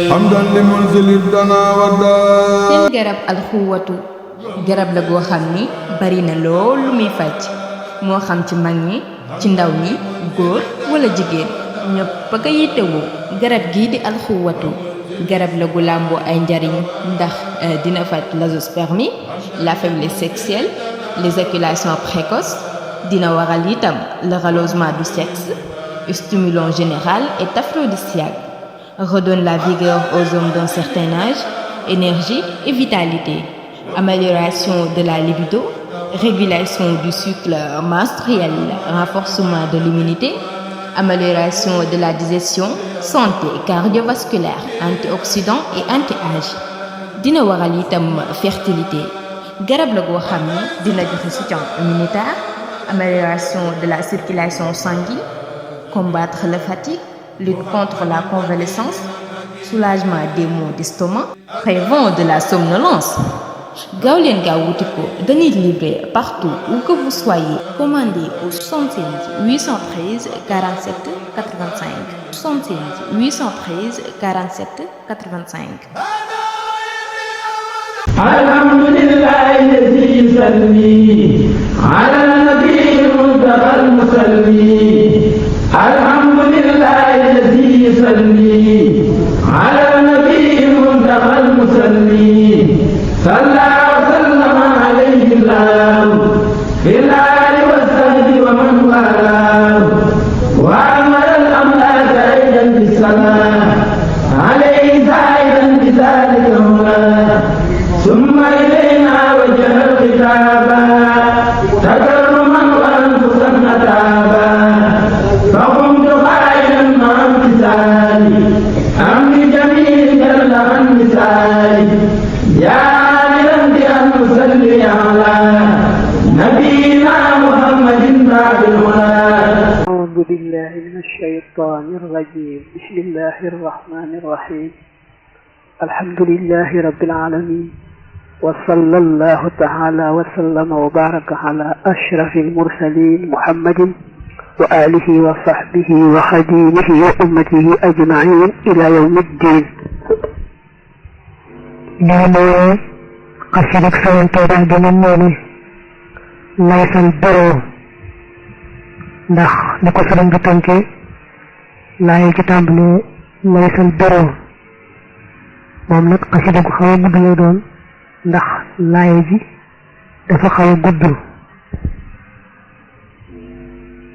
hamdan li munzilid dana wadda. seen garab alxuwatu garab la goo xam ni bari na lool lu muy faj moo xam ci mag ñi ci ndaw ñi góor wala jigéen ñëpp a ko yittewoo garab gii di alxuwatu garab la gu làmboo ay njariñ ndax dina faj l'azoospermie, la faiblesse sexuelle, l'éjaculation précoce, dina waral itam le rallongement du sexe, stimulant général et aphrodisiaque, redonne la vigueur aux hommes d'un certain âge, énergie et vitalité, amélioration de la libido, régulation du cycle menstruel, renforcement de l'immunité, amélioration de la digestion, santé cardiovasculaire, antioxydant et anti-âge, dina waral itam fertilité. garab la goo xam ne dina joxe soutien immunitaire, amélioration de la circulation sanguine, combattre la fatigue, lutte contre la convalescence, soulagement des maux d'estomac, prévent de la somnolence. gaaw leen gaaw wuti ko dañuy livrer partout où que vous soyez. Commandez au 76 813 47 85 76 813 47 85. alhamdulillahi allazi yusalli ala nabiyil mustafa al-musalli alhamdulillahi allazi yusalli ala nabiyil mustafa al-musalli salla wa sallama alayhi allah bil ali was sahbi wa man walahu wa amara al-amlaka aidan bis salam alayhi zaidan bi dhalika ثم إلينا وجه الخطابا تكرما وأنفسا أتابا فقمت قائلا مع امتثالي أمر جميل جل عن مثالي يا عاملا بأن نصلي على نبينا محمد باب الهدى. أعوذ بالله من الشيطان الرجيم. بسم الله الرحمن الرحيم. الحمد لله رب العالمين وصلى الله تعالى وسلم وبارك على أشرف المرسلين محمد وآله وصحبه وخديمه وأمته أجمعين إلى يوم الدين. نعم قصدك سوى توبة جمال ليس البر ndax ni ko sëriñ bi tënke laay ci tàmbali laysal bero moom nag xasida gu xaw a gudd lay doon ndax laay ji dafa xaw a gudd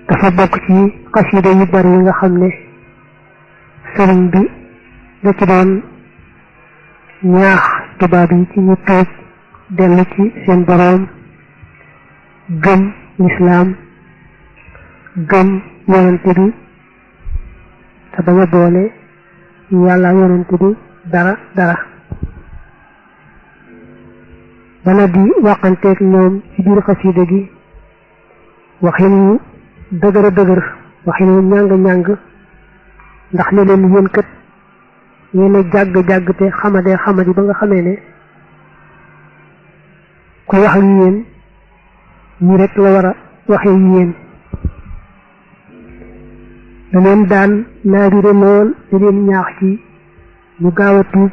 dafa bokk ci xasida yu bari yi nga xam ne sëriñ bi da ci doon ñaax tubaab yi ci ñu tuub dellu ci seen boroom gëm lislaam gëm yonente bi te bañ a boole yàlla yonente bi dara bana di waxanteeg ñoom ci biir xasida gi waxin wu dëgër waxin wu ñàng ndax ne leen yéen kat yéen a jàgg te xamadi ba nga xamee ne ku wax ak yéen ñi rek la war a waxee yéen da leen daan laabire lool di leen ñaax ci ñu gaaw a tuub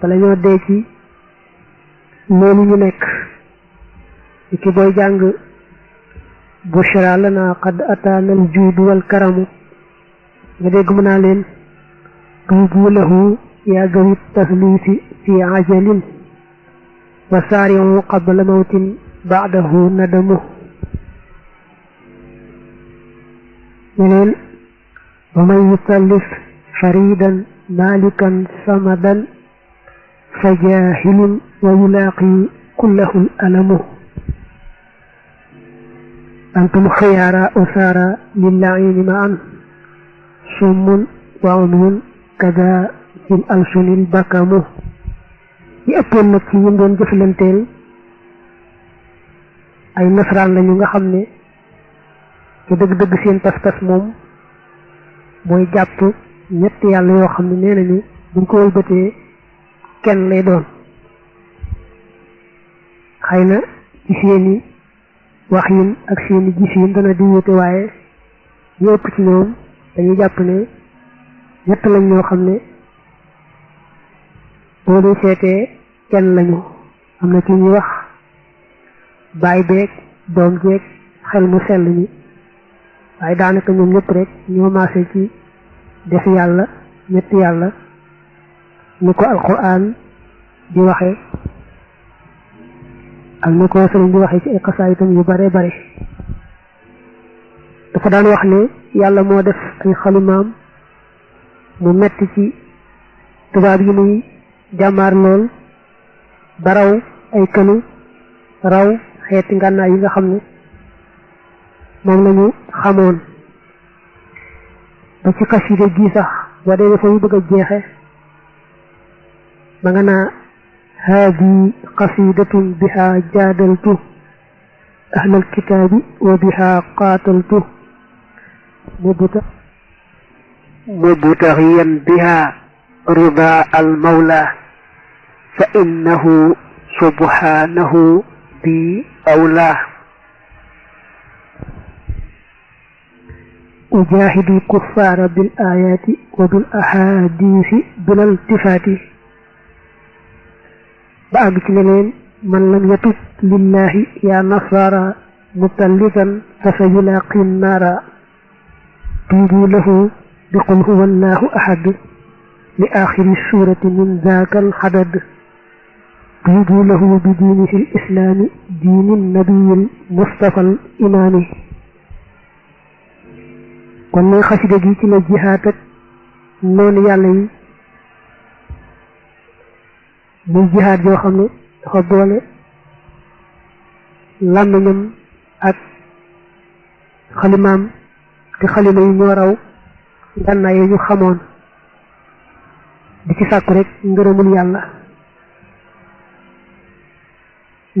bala ñoo dee ci loolu ñu nekk ki booy jàng bushra lana qad ataana al juud wal karamu nga dégg mu naa leen tuubu lahu yaa gawit taslisi fi ajalin wa saari'u qabla mawtin ba'dahu nadamu ñeneen wa man yusallis faridan malikan samadan فجاهل ويلاقي كله الألم أنتم خيار أسارى للعين معا صم وعمي كذا في الألسن البكم يأتون نفسي يندون جفلنتين أي نصران لن يغا دغ سين تاس موم موي جاب ñett yalla yo xamne nenañu buñ ko wëlbeté kenn lay doon xëy na ci seeni waxin ak seeni gisin dana di wute waaye ñëpp ci ñoom dañuy jàpp ne ñett lañ ñoo xam ne boo dee seetee kenn lañu am na ci ñuy wax baay beeg doom jeeg xel mu sell ñi waaye daanaka ñoom ñëpp rek ñoo maase ci def yàlla ñetti yàlla ni ko alquran di waxe ak ni ko sëriñ di waxe ci ay xasaayitam yu bare bare dafa daan wax ne yàlla moo def ay xalimaam mu metti ci tubaab yi muy jàmmaar lool ba raw ay kënu raw xeeti ngànnaay yi nga xam ne moom lañu xamoon ba ci xasida gi sax boo dee dafa yu bëgg a jeexe ma nga naa haadi qasidatun biha jaadaltu ahlal kitaabi wa biha qaataltu mubtaxiyan biha rida al mawla fa innahu subhanahu bi awla أجاهد الكفار بالآيات وبالأحاديث بلا التفات بأبك لين من لم يتب لله يا نصارى متلفا فسيلاقي النار توبوا له بقل هو الله أحد لآخر السورة من ذاك الحدد توبوا له بدينه الإسلام دين النبي المصطفى الإمام kon mooy xasida gi ci la jihaat ak noonu yàlla yi muy jihaat yoo xam ne dafa boole làmmiñam ak xalimaam te xalima yi ñoo raw ngànnaay yi ñu xamoon di ci sàkku rek ngërëmul yàlla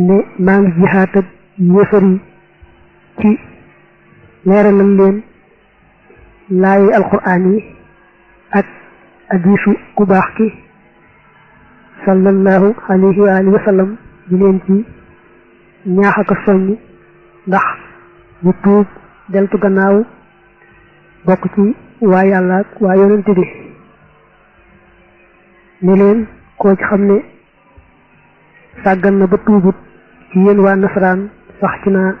ne maa ngi jihaat ak yéefar yi ci leeralal leen laayi alquraan yi ak hadiisu ku baax ki sallallahu alayhi wa alihi wa sallam di leen ci ñaax ak soññ ndax ñu tuub deltu gannaaw bokk ci waa yàlla ak waa yonent bi ne leen koo ci xam ne sàggan na ba tuubut ci yéen waa nasaraan sax ci naa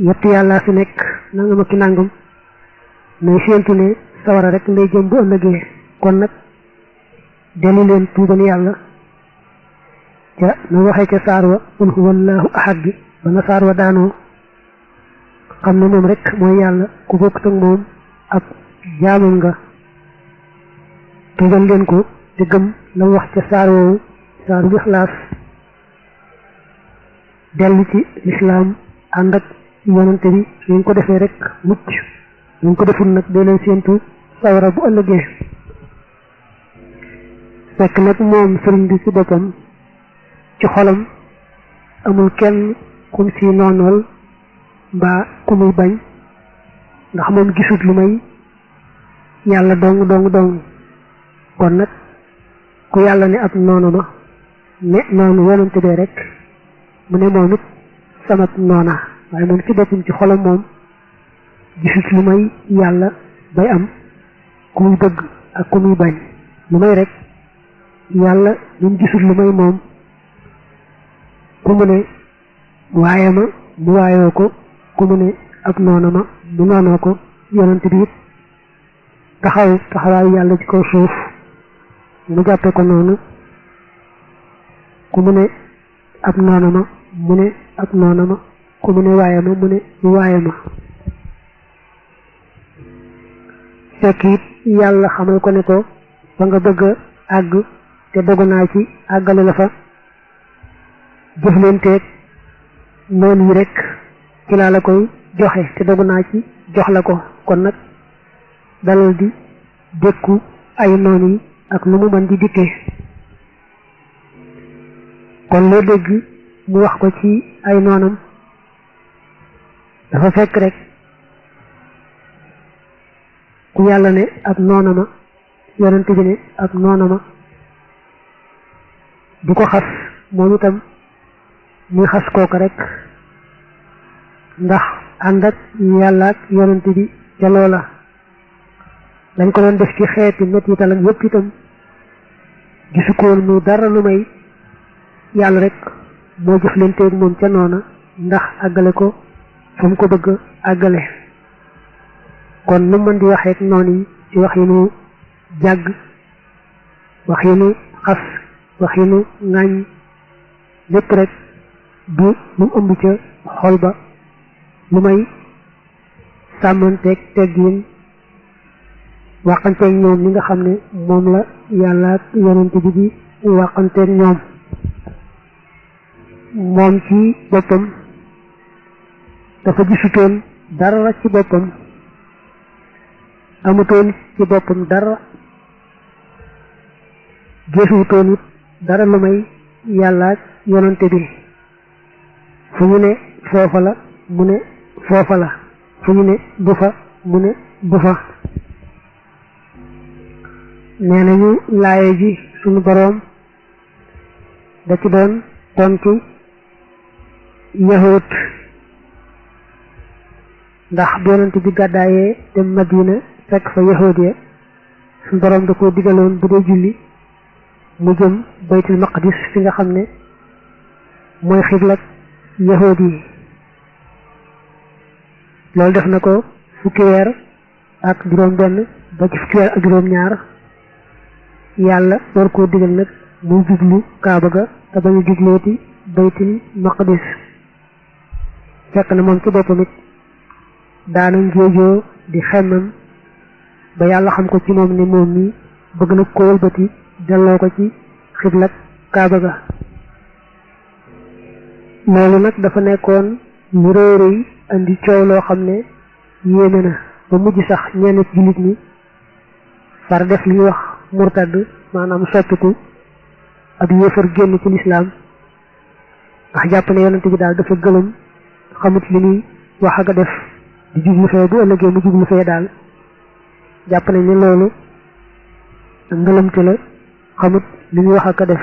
yett yàlla fi nekk nangam ak nangam mais séentu ne sawara rek ndey jëm bu ëllëgee kon nag dellu leen tuubal yàlla ca na waxee ca saar wa qul huwa allahu ahad bi ba na saar wa daanoo xam ne moom rek mooy yàlla ku bokkut ak moom ab jaamam nga tuubal leen ko te gëm la wax ca saar woowu saaru Ixlaas dellu ci lislaam ànd ak yonante bi su ngeen ko defee rek mucc su ngeen ko deful nag dee leen séentu sawara bu ëllëgee fekk nag moom sëriñ bi ci boppam ci xolam amul kenn kum si noonool mbaa ku muy bañ ndax moom gisut lu may yàlla dong kon nag ku yàlla ne ab noonu ma ne noonu yonante bee rek mu ne moom it sama noona waaye moom ci boppam ci xolam moom gisut lu may yàlla bay am ku muy bëgg ak ku muy bañ lu may rek yàlla ñun gisut lu may moom ku mu ne waaye ma mu waayoo ko ku mu ne ab noona ma mu noonoo ko yonent bi it taxawaayu yàlla ci kaw suuf mu jàppe ko noonu ku mu ne ab noona ma mu ne ab noona ma ku mu ne waaye ma mu ne waaye ma fekk it yàlla xamal ko ne ko fa nga bëgg a àgg te dogu naa ci àggale la fa jëflanteeg noonu yi rek ci laa la koy joxe te dogu naa ci jox la ko kon nag dalal di dékku ay noonu yi ak lu mu mën di dikkee kon loo dégg mu wax ko ci ay noonam dafa fekk rek ku yàlla ne ab noonama yonent bi ne ab noonama du ko xas moom itam muy xas kooka rek ndax ànd ak yàlla ak yonent bi ca loola dañ ko doon def ci xeeti mettital ak yépp itam gisu ko woon muy dara lu may yàlla rek moo jëflanteeg moom ca noona ndax àggale ko fa mu ko bëgg àggale. kon nu mën di waxeek noonu yi ci wax yi nu jàgg, wax yi nu xas, wax yi nu ŋàññ, lépp rek du lu mu ëmb ca xol ba lu may sàmmanteeg teggin waxanteeg ñoom li nga xam ne moom la yàlla ak yonent bi di waxanteeg ñoom. moom ci boppam dafa gisutoon dara ci boppam, amutoon ci boppam dara, gisutoon it dara lu may yàlla ak yonent bi. fu ñu ne foofa la mu ne foofa la, fu ñu ne du fa mu ne du fa. nee nañu laaye ji suñu boroom da ci doon tontu yahut, ndax bi yonent bi gàddaayee dem Madina fekk fa yahut ya suñu boroom da ko digaloon bu dee julli mu jëm baytul maqdis fi nga xam ne mooy xiblat yahut yi. loolu def na ko fukki weer ak juróom benn ba ci fukki weer ak juróom ñaar, yàlla war koo digal nag muy jublu kaaba ga te bañu jublooti baytul maqdis. fekk na moom ci boppam it daana ngéejoo di xemmam ba yàlla xam ko ci moom ne moom mi bëgg na ko wëlbati delloo ko ci xiblat kaaba ga. loolu nag dafa nekkoon lu rëy rëy andi coow loo xam ne yéeme na ba mujj sax ñenn ci jullit ñi far def li ñuy wax murtad, maanaam soppiku ak yéefar génn ci lislaam, ndax jàpp ne yonent bi daal dafa gëlëm xamut li muy wax ak a def di jublu fee bu ëllëgee mu jublu fee daal. jàpp nañ ne loolu ngëlëmte la, xamut li muy wax ak a def.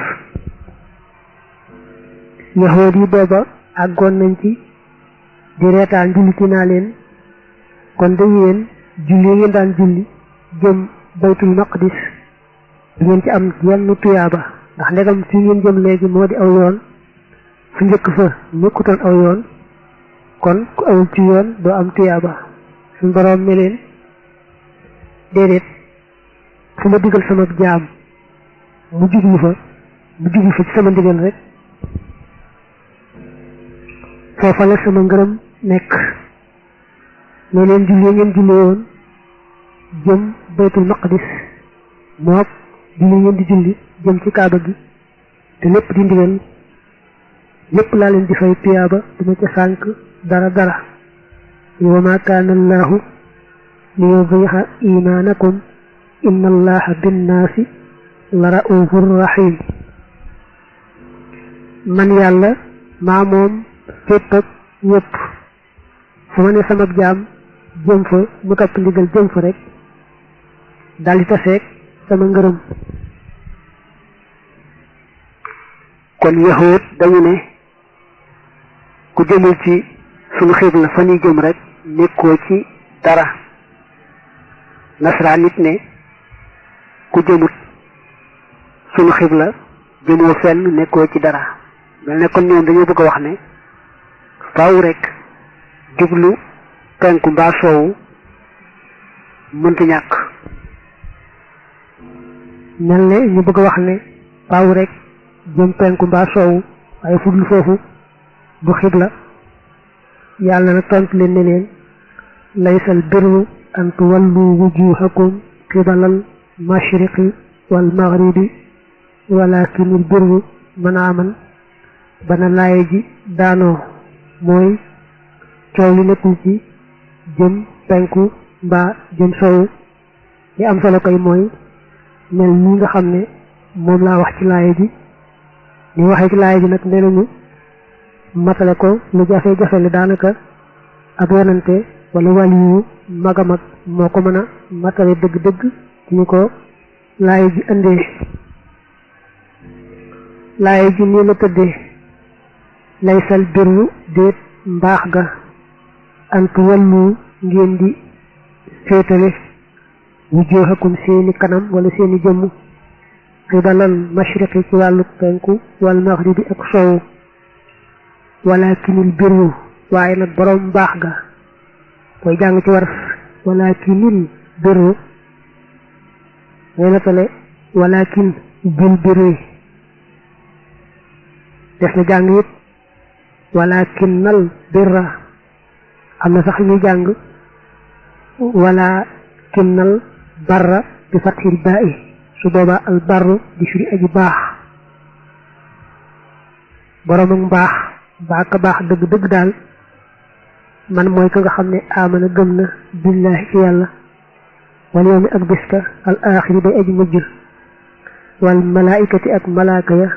yahood yi booba àggoon nañ ci di reetaan jullit yi naa leen kon de yéen julli ngeen daan julli jëm baytul maqdis du ngeen ci am yenn tuyaaba, ndax ndegam fii ngeen jëm léegi moo di aw yoon, fu njëkk fa nekkutoon aw yoon, kon ku awul ci yoon doo am tuyaaba. suñu boroom ne leen déedéet, fu ma digal sama jaam mu jublu fa ci sama ndigal rek foofa la sama ngërëm nekk. ne leen julli ngeen julli woon jëm baytul maqdis mook julli ngeen di julli jëm ci kaaba gi te lépp di ndigal, lépp laa leen di fay tuyaaba, duma ca sànk dara. wa ma kaana allahu li yudii'a imaanakum inna allaha binnaasi la ra'uufur rahiim. man yàlla maa moom fépp ak ñépp, fu ma ne sama jaam jëm fa mu topp ndigal jëm fa rek daldi taseeg sama ngërëm. kon yahuud dañu ne ku jëmul ci sunu xibla fa ñuy jëm rek nekkoo ci dara. nasaraan nit ne ku jëmut sunu xibla jëmoo fenn nekkoo ci dara. mel ne kon ñoom dañoo bëgg a wax ne faaw rek jublu penku mbaa soowu mënta ñàkk. mel ne ñu bëgg a wax ne faaw rek jëm penku mbaa soowu waaye fudul foofu du xibla. yàlla na tontu leen ne leen laysal birru an tuwallu wujuhakum qibalal mashriqi wal maghribi walakinil birru man aman. bana laaye ji daanoo mooy coow li nekkul ci jëm penku mbaa jëm soowu, li am solo koy mooy mel nii nga xam ne moom laa wax ci laaye ji. ni waxee ci laaye ji nag nee nañu matale ko lu jafe-jafe li daanaka ab yonante wala waliyu mag a mag moo ko mën a matale dëgg-dëgg ci ñu ko laaye ji indee. laaye ji nii la tëddee laysal birru déet mbaax ga an tuwallu ngeen di féetale wujuhakum seeni kanam wala seeni jëmm qibalal mashriqi ci wàllu penku wal maghribi ak sowu walakinil birru waaye nag borom baax ga koy jàng ci war walakinil birru ngay natale walakin bil birri def na jàng it walakinnal birra am na sax ñuy jàng walakinnal barra bi fathil baa'i su boobaa al barru di firi aji baax borom ak mbaax baaka baax dëgg-dëgg daal man mooy ka nga xam ne amana gëm na billahi ci yàlla wal yawmi ak bis ba al aaxiri day aji mujj wal malaikati ak malaaka ya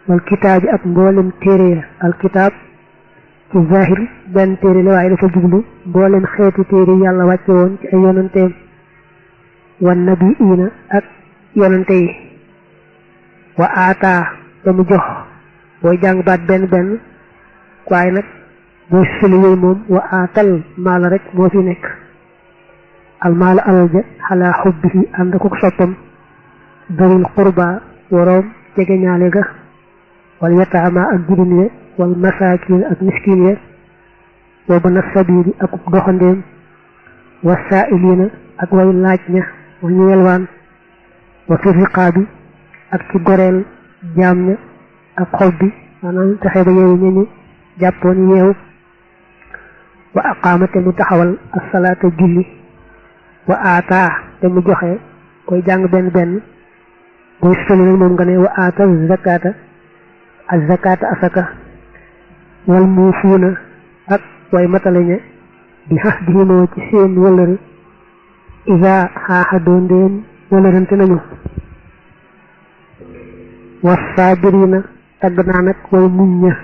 wal kitaabi ak mboolem téere ya al kitaab ci zahir benn téere la waaye dafa jublu mboolem xeeti téere yàlla wàcce woon ci ay yonanteem wan nabiina ak yonante yi wa aataa te mu jox booy jàng baat benn benn waaye nag boo sëli yooyu moom wa aatal maala rek moo fi nekk al maala alal ja xalaa xubbihi ànd ak soppam daril qurba waroom jege ñaale ga wal yataama ak jirim ya wal masaakin ak miskin ya wa bana sabili ak doxandeem wa saa'ilina ak way laaj ña wa ñu yelwaan wa fi riqaabi ak ci goreel jaam ña ak xob bi maanaam taxe ba yeewu ñañu jàppoon yeewu wa aqaama te mu taxawal asalaata julli wa aataa te mu joxe koy jàng benn benn booy sëli nag moom nga ne wa aata zakata ak zakata asaka wal muufuuna ak way matale ña bi xas bi moo ci seen wëllëre isa xaaxadoo ndéem wëllërante nañu wassaabirina tagg naa nag way muñ ña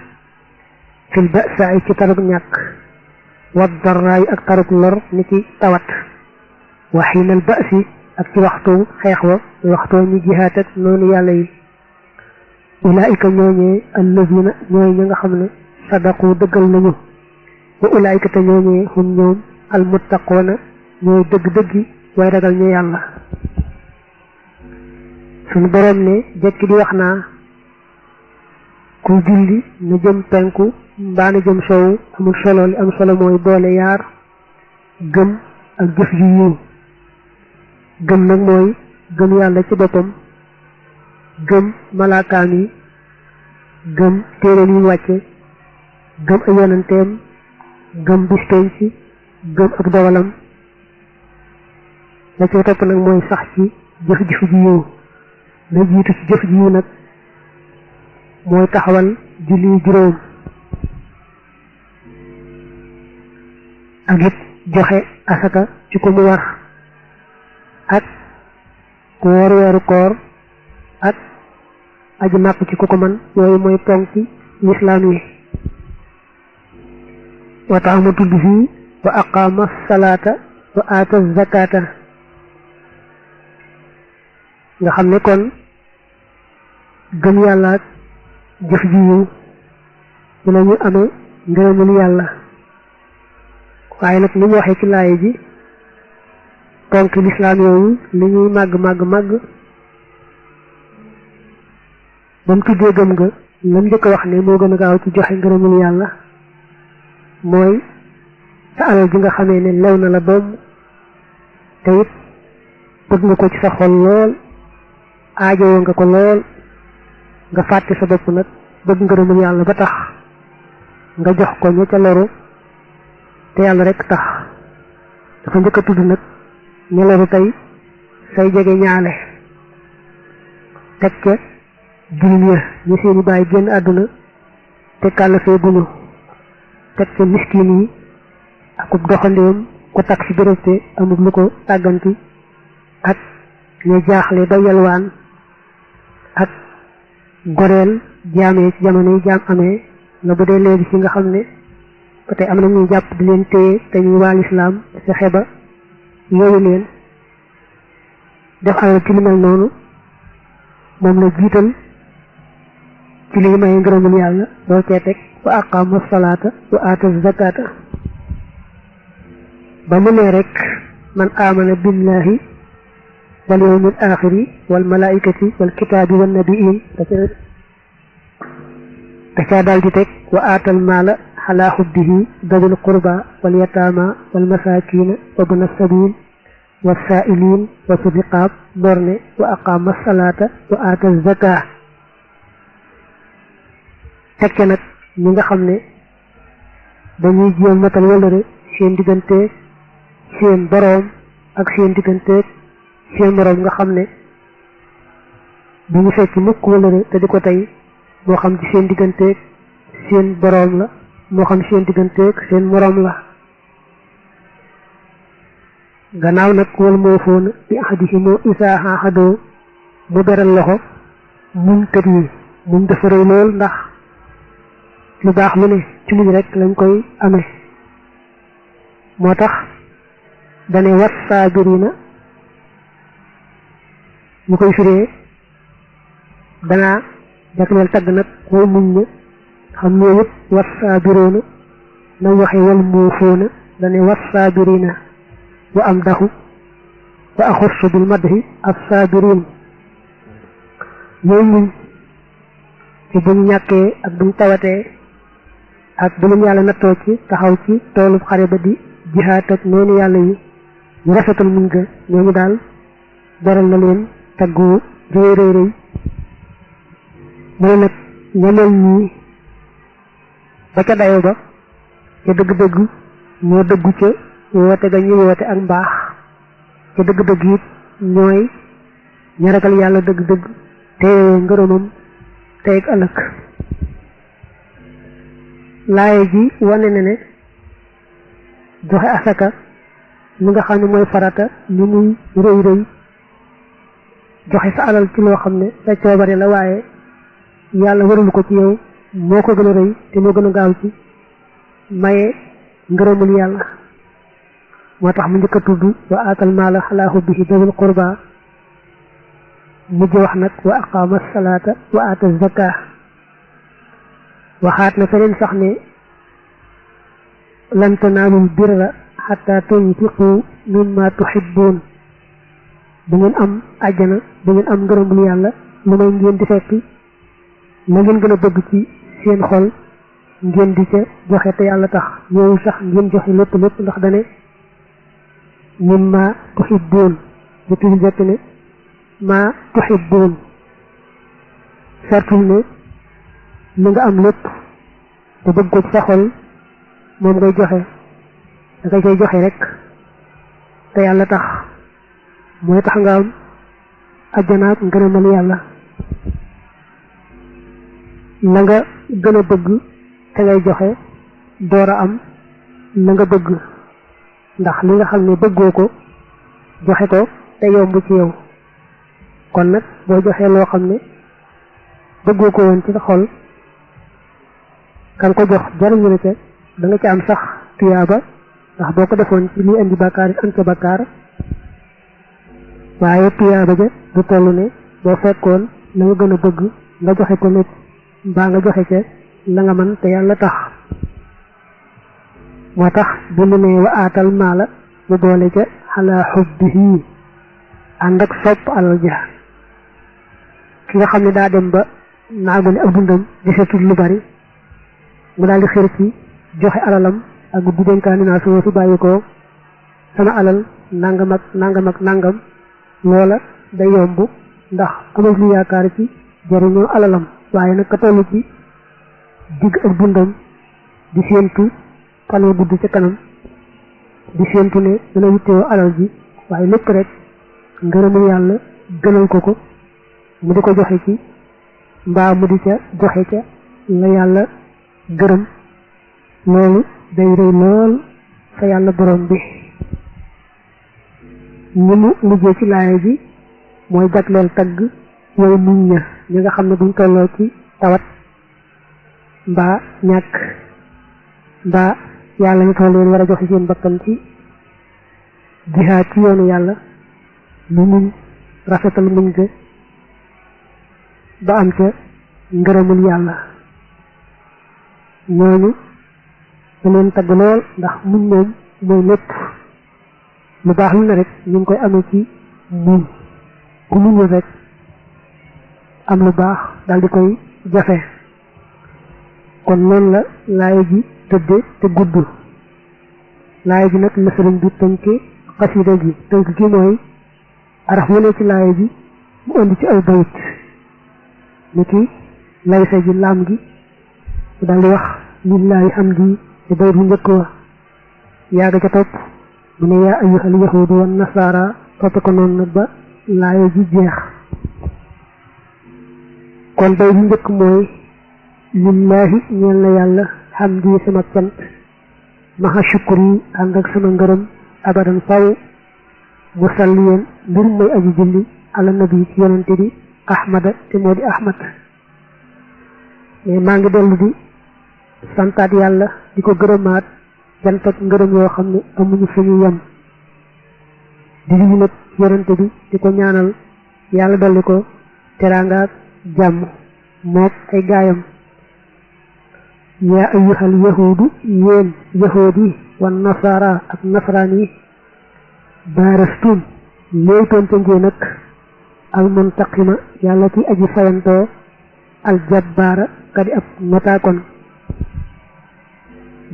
fil ba'saay ci tarug ñàkk wa darraay ak tarug lor ni ci tawat wa xiinal ba'si ak ci waxtu xeex wa waxtoo ñu jihaat ak noonu yàlla yi ulaayika ñooñee allazina ñooy ña nga xam ne sadaqu dëggal nañu wa ulaayika te ñooñee hum ñoom almuttaqoona ñooy dëgg-dëggi way ragal ñu yàlla suñu boroom ne jekki di wax naa kuy julli na jëm penku mbaa na jëm sowu amul solo li am solo mooy boole yaar gëm ak jëf ju yiw gëm nag mooy gëm yàlla ci boppam gëm malaakaam yi gëm téere yi wàcce gëm ay yonanteem gëm bis penc gëm ak dogalam la ci topp nag mooy sax ci jëf-jëf ji yiw la jiitu ci jëf ji yiw nag mooy taxawal julli juróom ak it joxe asaka ci ko mu war ak ku woor weeru koor ak aji màkk ci ku ko man yooyu mooy ponki lislaam yi wa tax ma tudd fii wa aqaama salaata wa aata zakata nga xam ne kon gëm yàlla ak jëf ji yiw ci la ñu amee ngërëmul yàlla waaye nag ni ñu waxee ci laaye ji ponk lislaam yooyu li ñuy màgg ba mu tuddee gëm nga lam njëkk a wax ne moo gën a gaaw ci joxe ngërëmul yàlla mooy sa alal ji nga xamee ne lew na la doom te it bëgg nga ko ci sa xol lool aajowoo nga ko lool nga fàtte sa bopp nag bëgg ngërëmul yàlla ba tax nga jox ko ña ca loru te yàlla rek tax dafa njëkk a tudd nag ña loru tey say jege ñaale teg ca jirim ya ñi seeni baay génn àdduna te kàllafee guñu teg ca miskin yi akub doxandéem ku takk ci béréb te amul lu ko tàgganti ak ña jaaxle ba yalwaan ak goreel jaamee ci jamono yi jaam amee la bu dee léegi ci nga xam ne ba tey am na ñuy jàpp di leen téye te ñuy waa lislaam fexe ba yooyu leen def alal ci li mel noonu moom la jiital ci li may ngërëmul yàlla doo cee teg wa aqaama salaata wa aata zakata ba mu ne rek man amana billahi wal yawmil aaxiri wal malaa'ikati wal kitaabi wan nabiyyiin da caa daal di teg wa aatal maala ala xubbihi dawil qurba wal yataama wal masaakiina wa bna sabiil wa saa'iliin wa fi riqaab borne wa aqaama salaata wa aata zakaa teg ca nag ñi nga xam ne dañuy jéem matal wëllëre seen digganteeg seen boroom ak seen digganteeg seen moroom nga xam ne bu ñu fekk mukk wëllëre te di ko tey moo xam ci seen digganteeg seen boroom la moo xam seen digganteeg seen moroom la gannaaw nag wal moo foona bi ahadihim isaa ahadoo mu beral loxo muñ kat yi muñ dafa rëy lool ndax lu baax lu ne ci muñ rek lañ koy amee moo tax dane was saabirina ñu koy firee danaa jagleel tagg nag way muñ ne xam ne yëpp was saabiroona na waxe wal muufoona dane was saabirina wa am daxu wa axursu bil madhi as saabirin ñooy muñ ci bu ñu ñàkkee ak bu ñu tawatee ak bu leen yàlla nattoo ci taxaw ci toolub xare ba di jihaat ak noonu yàlla yi ñu rafetal muñ ga ñooñu daal beral na leen taggu rëy rëy rëy mu ne nag ñamel ñii ba ca dayo ba ca dëgg-dëgg ñoo dëggu ca woote ga ñu woote ak mbaax ca dëgg-dëgg it ñooy ña ragal yàlla dëgg-dëgg te ngërëmam tey ak ëllëg laaye ji wane na ne joxe asaka mi nga xam ne mooy farata li muy rëy rëy joxe sa alal ci loo xam ne sa coobare la waaye yàlla warul ko ci yow moo ko gën a rëy te moo gën a gaaw ci maye ngërëmul yàlla moo tax mu njëkk a tudd wa aatal maala alaa hubbihi dawil qurba mujj wax nag wa aqaama salaata wa aata zakaa waxaat na feneen sax ne lan tanaalul birra xataa tunfiqu mimma tuhibbuun du ngeen am àjjana du ngeen am ngërëmul yàlla lu may ngeen di fekk la ngeen gën a bëgg ci seen xol ngeen di ca joxe te yàlla tax ñëwul sax ngeen joxe lépp lépp ndax dane mimma tuhibbuun bu tudd jekk ne ma tuhibbuun sartul ne li nga am lépp te bëgg ko ci sa xol moom ngay joxe da ngay koy joxe rek te yàlla tax mooy tax nga am ajjanaat ngërëmal yàlla la nga gën a bëgg te ngay joxe door a am la nga bëgg ndax li nga xam ne bëggoo ko joxe ko te yomb ci yow kon nag boo joxee loo xam ne bëggoo ko woon ci sa xol kan ko jox jariñu na ca da nga ci am sax tuyaaba ndax boo ko defoon ci liy indi bàkkaar yi am ca bàkkaar waaye tuyaaba ja du toll ne boo fekkoon la nga gën a bëgg nga joxe ko lépp mbaa nga joxe ca la nga mën te yàlla tax moo tax bu mu ne wa aatal maala mu boole ca ala xubbihi ànd ak sopp alal ja ki nga xam ne daa dem ba naagu ne ak dundam desetul lu bari mu daal di xër ci joxe alalam ak bu dénkaani naa suma fi bàyyi ko sama alal nangam ak nangam ak nangam loola day yomb ndax amul lu yaakaar ci jariñoo alalam waaye nag ka toll ci digg ak dundam di séentu fanoo gudd ca kanam di séentu ne dana yittewoo alal ji waaye lépp rek ngërëmul yàlla gënal ko ko mu di ko joxe ci mbaa mu di ca joxe ca la yàlla gërëm loolu day rëy lool fa yàlla borom bi ñi mu liggéey ci laaya ji mooy jagleel tagg way muñ ña ñi nga xam ne buñ tolloo ci tawat mbaa ñàkk mbaa yàlla ñu toll leen war a joxe seen bakkan ci jihaad ci yoonu yàlla lu muñ rafetal muñ ga ba am ca ngërëmul yàlla ñooñu da leen tagg lool ndax muñ moom mooy lépp lu baax lu ne rek ñu ngi koy amee ci muñ ku muñul rek am lu baax dal di koy jafe kon noonu la laaya ji tëdde te gudd laaya ji nag la sëriñ bi tënke xasida gi tënk gi mooy araf wu ne ci laaya ji mu indi ci ay bayit ni ki laysa ji laam gi mu dal di wax lillahi hamdi ci bayit bu njëkk wa yaaga ca topp mu ne yaa ayyuhal yahudu wan nasaara toppe ko noonu nag ba laaya ji jeex kon bay bu njëkk mooy lillahi ñeel na yàlla hamdi sama cant maha shukri ànd ak sama ngërëm abadan faw musalliyan mbir may aji julli ala nabi ci yonante bi ahmada te moo di ahmad mais maa ngi dellu di santaat yàlla di ko gërëmaat cant ak ngërëm yoo xam ne amuñu fu ñu yem di julli nag yonante bi di ko ñaanal yàlla dolli ko teraanga jàmm mook ay gaayam yaa ayyuhal yahudu yéen yahuud yi wan nasara ak nasaraan yi baarastum léewtoonte ngeen ak al muntaqima yàlla ki aji fayantoo al jabbaara kadi ab notaakon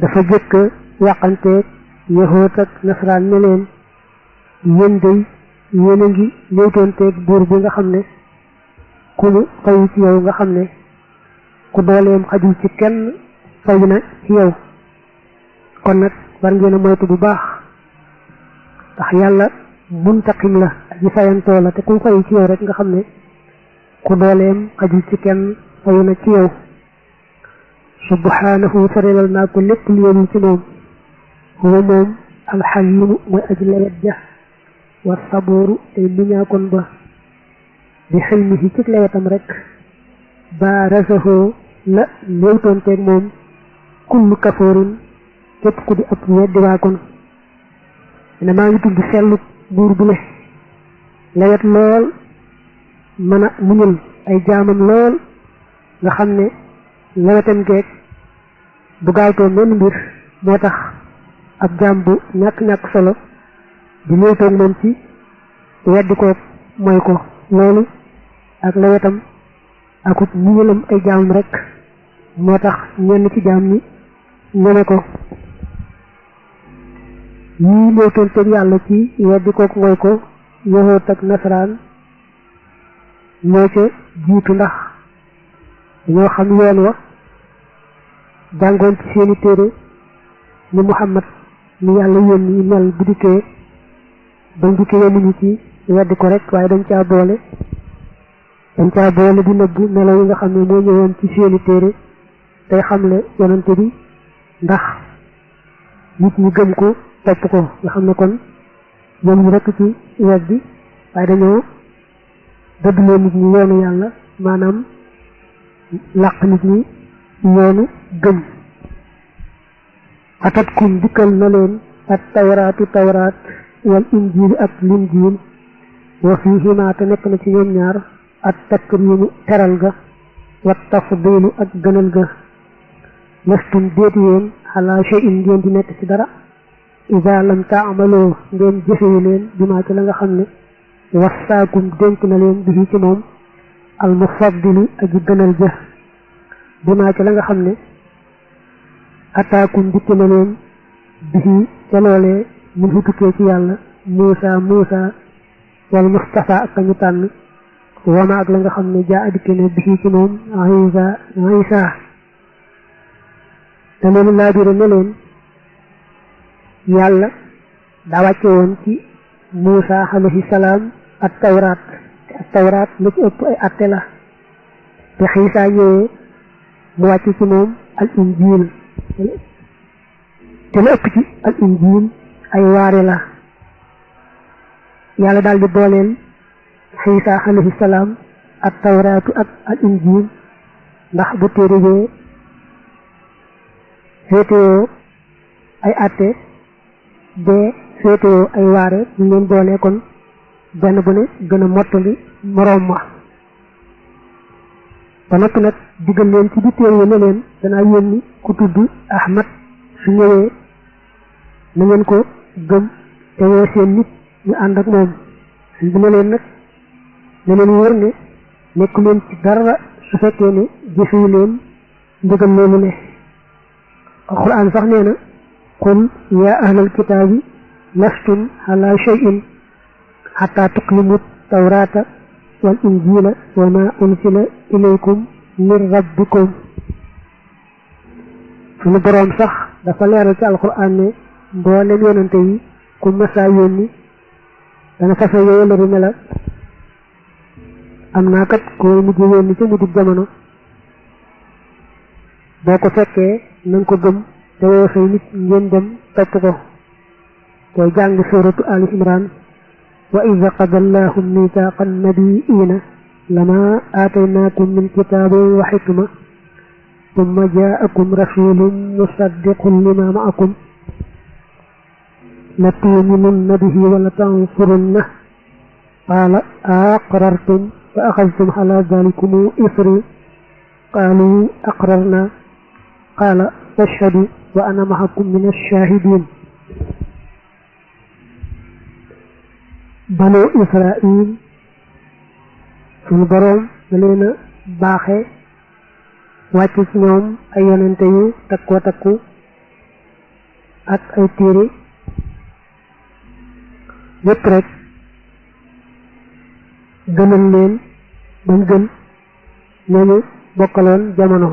dafa jëkk waxanteeg yahuud ak nasaraan ne leen yéen day yéen a ngi léewtoonteeg buur bi nga xam ne ku mu fayu ci yow nga xam ne ku dooleem xajul ci kenn fayu na ci yow kon nag war ngeen a moytu bu baax ndax yàlla muntaqim la aji fayantoo la te ku fayu ci yow rek nga xam ne ku dooleem xajul ci kenn fayu na ci yow subhanahu sarelal naa ko lépp lu yéen ci moom huwa moom alxalimu mooy aji lewet ja wa sabooru tey miñaakon ba di xilmihi ci lewetam rek ba rasaxoo la léewtoonteeg moom kullu kafoorin képp ku di ab weddi waakon ne maa ngi tudd sellu buur bu ne lewet lool mën a muñul ay jaamam lool nga xam ne lewetam geeg bu gaawtoo menn mbir moo tax ab jaam bu ñàkk solo di léewtoog moom ci weddi ko mooy ko loolu ak lewetam akut muñulam ay jaamam rek moo tax ñenn ci jaam ñi ñene ko ñii léewtoonteeg yàlla ci weddi kook mooy ko yahuud ak nasaraan ñoo ca jiitu ndax dañoo xam yoon wa jàngoon ci seeni téere ni Muhammad ni yàlla yónni mel bu dikkee bañ dikkee yemuñu ci weddi ko rek waaye dañ caa boole di nëbbu melo yi nga xam ne moo ñëwoon ci seeni téere tey xamle yonante bi ndax nit ñi gëm ko topp ko nga xam ne kon ñoom ñu rekk ci weddi waaye dañoo dëddlee nit ñi yoonu yàlla maanaam làq nit ñi yoonu gëm atatkum dikkal na leen at tawraatu tawraat wal injiil ak linjiil wa fiihimaa te nekk na ci ñoom ñaar at takriimu teral ga wa tafdiilu ak gënal ga lastum déeti yéen ala shay'in ngeen di nekk ci dara idaa lam taamaloo ngeen jëfewu leen bimaa ci la nga xam ne wassaakum dénk na leen bi ci moom al mufaddilu aji gënal ja bimaa ci la nga xam ne ataakum dikk na leen bi ca loolee mun xutukee ci yàlla Muusa wal Mustafa ak kañu tànn wama ak la nga xam ne jaa dikke ne bi ci moom Isa te loolu laabire ne leen yàlla daa wàcce woon ci Muusa alayhi salaam ak tawraat te ak tawraat la ci ëpp ay atte la te Xiisa ñëwee mu wàcce ci moom al injiil te la ëpp ci al injiil ay waare la yàlla daal di booleel Xiisa alayhi salaam ak tawraatu ak al injiil ndax bu téere bee féetewoo ay atte bee féetewoo ay waare ñu leen boole kon benn bu ne gën a mottali moroom ma ba noppi nag diggal leen ci bi téere ne leen danaa yónni ku tudd Ahmad su ñëwee na ngeen ko gëm te woo seen nit ñu ànd ak moom bi ne leen nag ne leen wër ne nekku leen ci dara su fekkee ne jëfewu leen ndigal loolu ne alquran sax nee na qul ya ahlal kitaabi lastum ala shay'in hatta tuqlimu tawrata wal injila wa ma unsila ilaykum min rabbikum suñu boroom sax dafa leeral ci alquran ne mboolem yonante yi ku masaa yónni dana fasa yooyu la ne la am naa kat koy mujj yónni ca mujj jamono boo ko fekkee na nga ko gëm te woo say nit ngeen dem topp ko koy jàng suratu ali imran wa idha qada allahu mithaqa annabiyina lama aataynakum min kitabin wa hikma thumma ja'akum rasulun musaddiqun lima ma'akum latu'minunna bihi wa latansurunna qala aqrartum fa akhadhtum ala dhalikum isri qalu aqrarna qala fashhadu wa ana ma'akum min ash-shahidin banu israil suñu boroom da leen a baaxe wàcc ci ñoom ay yonente yu takkoo takku ak ay téere yépp rek gënal leen bañ gën ñooñu bokkaloon jamono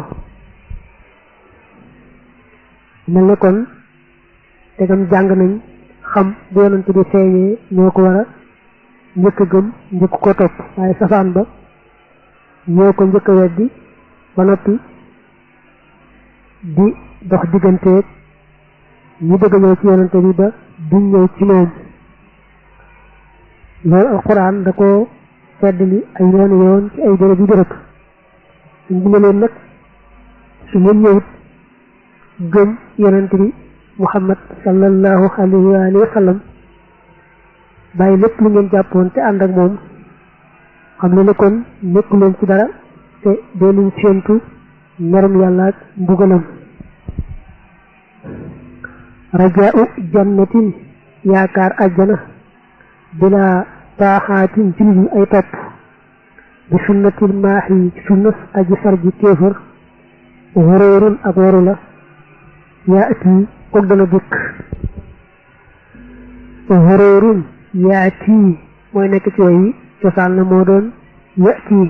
mel ne kon tegam jàng nañ xam bu yonente bi feeñee ñoo ko war a njëkk gëm njëkk ko topp waaye safaan ba ñoo ko njëkk weddi ba noppi di dox digganteeg ñi bëgg ñëw ci yonente bi ba duñ ñëw ci moom loolu alquran da ko feddali ay yoon ci ay bërëb yu bërëb suñ bi ne leen nag su ngeen ñëwut gëm yonente bi muhammad sallallahu alayhi wa sallam bàyyi lépp lu ngeen jàppoon te ànd ak moom xam ne kon nekku leen ci dara te dee leen séentu merum yàlla ak mbugalam rajaa'u jannatin yaakaar àjjana bila taaxaatin ci lu ay topp bi sunnatil maaxi sunnas aji sarji kéefër waroorun ak waru la yaati kook dana dikk waroorun yaati mooy nekk ci way cosaan la moo doon yaati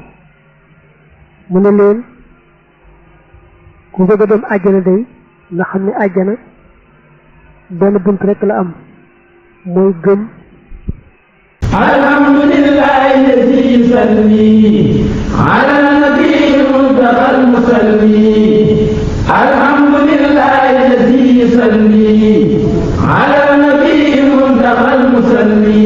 mu ne leen ku bëgg a dem àjjana day nga xam ne àjjana benn bunt rek la am mooy gëm alhamdulillahi alladi yusalli ala nabi muntaqa almusalli alhamdulillahi alladi yusalli ala nabi muntaqa almusalli